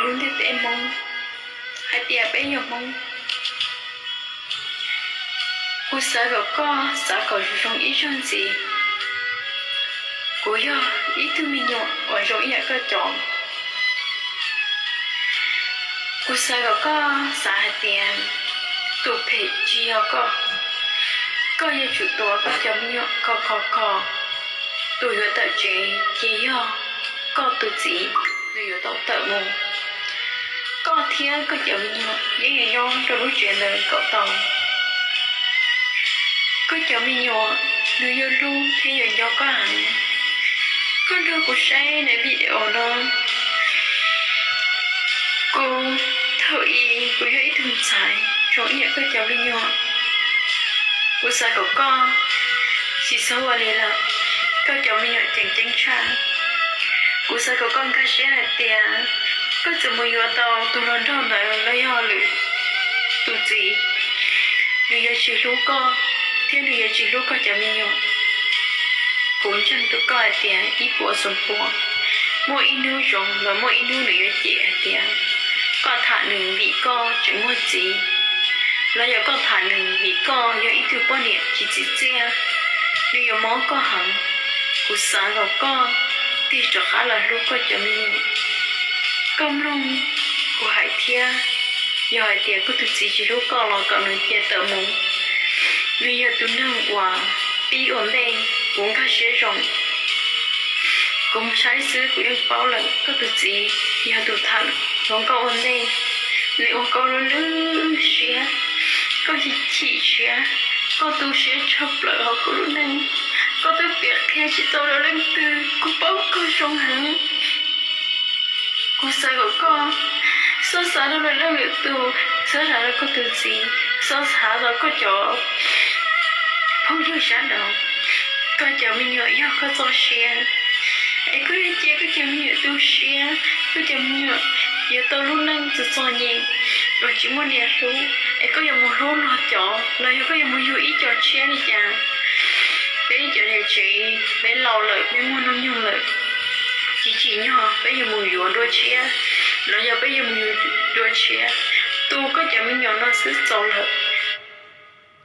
lub ntiaj teb Hmoob hais tias peb yog Hmoob. Kuv xav kom koj xav kom zoo ib zaug ntxiv. Kuv yog ib tug me nyuam uas zoo ib yam koj cov. Kuv xav kom koj xav hais tias tus phem tsis yog koj. Koj yuav tsum tuav koj cov me nyuam kho kho kho. Tus yuav tawm tsev ces yog koj tus txiv, nws yuav tau tawm mus. Koj thiab koj cov me nyuam yeej yuav nyob rau lub tsev ntawd kom tau. Koj cov me nyuam, nws yuav hlub thiab yuav nco koj heev. Koj nrog kuv saib daim video no, kuv thaum ub kuv yog ib tug ntxhais zoo ib yam koj cov me nyuam. Kuv xav kom koj tsis txhob ua li lawm, koj cov me nyuam tseem ceeb tshaj. Kuv xav kom koj nkag siab hais tias koj txawm mus yuav tau tus hluas nraug ntawd los yog lwm tus txiv, nws yuav tsis hlub koj thiab nws yuav tsis hlub koj cov me nyuam. Kuv ntseeg rau koj hais tias ib puas xoom pua, muaj ib hnub zoo los muaj ib hnub nws yuav cem hais tias koj tham nws vim koj tseem muaj txiv, los yog koj tham nws vim koj yog ib tug poj niam tsis txim txiaj. Nws yuav mob koj heev. Kuv xav kom koj tig rov qab los hlub koj cov me nyuam. Koj mloog kuv hais thiab, yog hais tias koj tus txiv tsis hlub koj los kom nws cia tawm mus. Nws yog tus neeg uas pib ua ntej, kuv nkag siab zoo. Kuv mus saib xwb kuv yeej paub lawm, koj tus txiv yog tus tham hluas nkauj ua ntej. Nws ua koj lub lwj siab, koj chim chim siab, koj tu siab tshaj plaws hauv kuv lub neej. Koj twb piav qhia tsis tau rau leej twg, kuv paub koj zoo heev. Kuv xav kom koj txhob xav rau lwm leej lwm tus, txhob xav rau koj tus txiv, txhob xav rau koj cov phooj ywg sab nraud. Koj cov me nyuam yog koj txoj sia, es koj yuav cia koj cov me nyuam tu siab, koj cov me nyuam yuav tau lub neej txom txom nyem uas tsis muaj niam hlub, es koj yuav mus hlub luag cov los yog koj yuav mus yug ib co tshiab li cas? Peb cov niam tsev peb laus lawm, peb muaj hnub nyoog lawm, tsis tsim nyog peb yuav mus yuav dua tshiab, los yog peb yuav mus yuav dua tshiab. Tu koj cov me nyuam no xwb txaus lawm.